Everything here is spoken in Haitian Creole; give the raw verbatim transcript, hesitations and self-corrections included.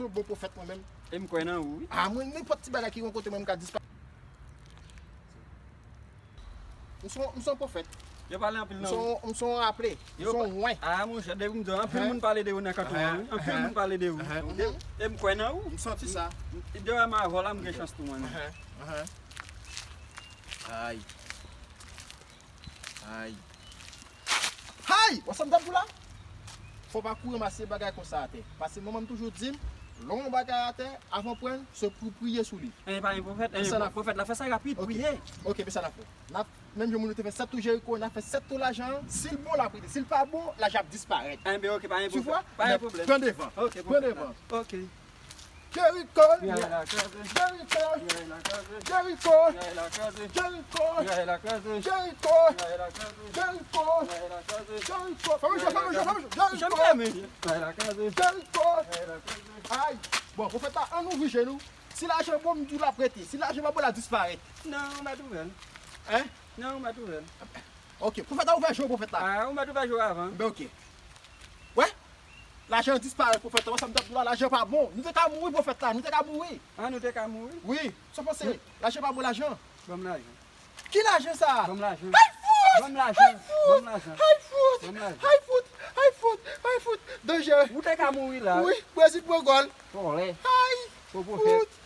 Yon bon pwofèt mwen menm. E m kwè nan ou, wi. Ah, mwen, nenpòt ti bagay ki yon kote mwen, m ka disparèt. M se yon, m se yon pwofèt. Yo pale anpil M nan se ou. yon, m se yon aple. M se Yo yon wen. Ah, monchè, depi m di w, anpil Ahan. moun pale de ou nan kanton an, wi. Anpil Ahan. Moun pale de ou. Ahan. E m kwè nan ou. M santi sa. E devan m avè w la, m gen chans tou, mwen. Ahan, ahan. Ay. Ay. Hay! Wè sa m t ap di w la? Fò w pa kouri ranmase bagay konsa atè. Paske manman m toujou di m, lè w wè yon bagay atè, avan w pran l, se pou w priye sou li. E pa yon pwofèt, e Sa n ap pwofèt la fè sa rapid, Ok. Priye. Ok, men sa n ap fè. N ap, menm jan moun yo te fè sèt tou Jeriko, n ap fè sèt tou lajan an. Si l bon, l ap rete. Si l pa bon, lajan ap disparèt. Enben, ok, pa yon Tu vois? pwoblèm. Pa yon pwoblèm. Pran devan. Ok, Pran pwofèt la. Devan. Ok. Jeriko! Yay la kraze. Jeriko! Yay la kraze. Jeriko! Yay la kraze. Jeriko! Yay la kraze. Jeriko! Yay la kraze. Jeriko! Yay la kraze. Jeriko! Fèmen je, fèmen je, fèmen je! Janm Jeriko! Fèmen. Yay la kraze. Jeriko! Yay la kraze. Ay! Bon, pwofèt la, ann ouvri je nou. Si lajan bon, m di w l ap rete. Si lajan pa bon, l ap disparèt. Non, ou mèt ouvè l. Hein? Non, ou mèt ouvè l. Ok, pwofèt la ouvè je w, pwofèt la. Ah, ou mèt ouvè je w avan. Ben ok. Wè? Lajan disparèt, pwofèt la. Wè sa m t ap di w la, lajan pa bon. Nou te ka mouri, pwofèt la. Nou te ka mouri. Ah, nou te ka mouri. Wi, sa w panse? Lajan pa bon, lajan. Ban m lajan. Ki lajan sa? Ban m lajan. Hay fout! Ban m lajan. Hay fout! Ban m lajan. Hay fout! Ban m lajan. Hay fout! Hay fout! Hay fout! Danje! Ou te ka mouri la. Wi, Brezil pran gòl. Vòlè. Hay Fo pwofèt. fout!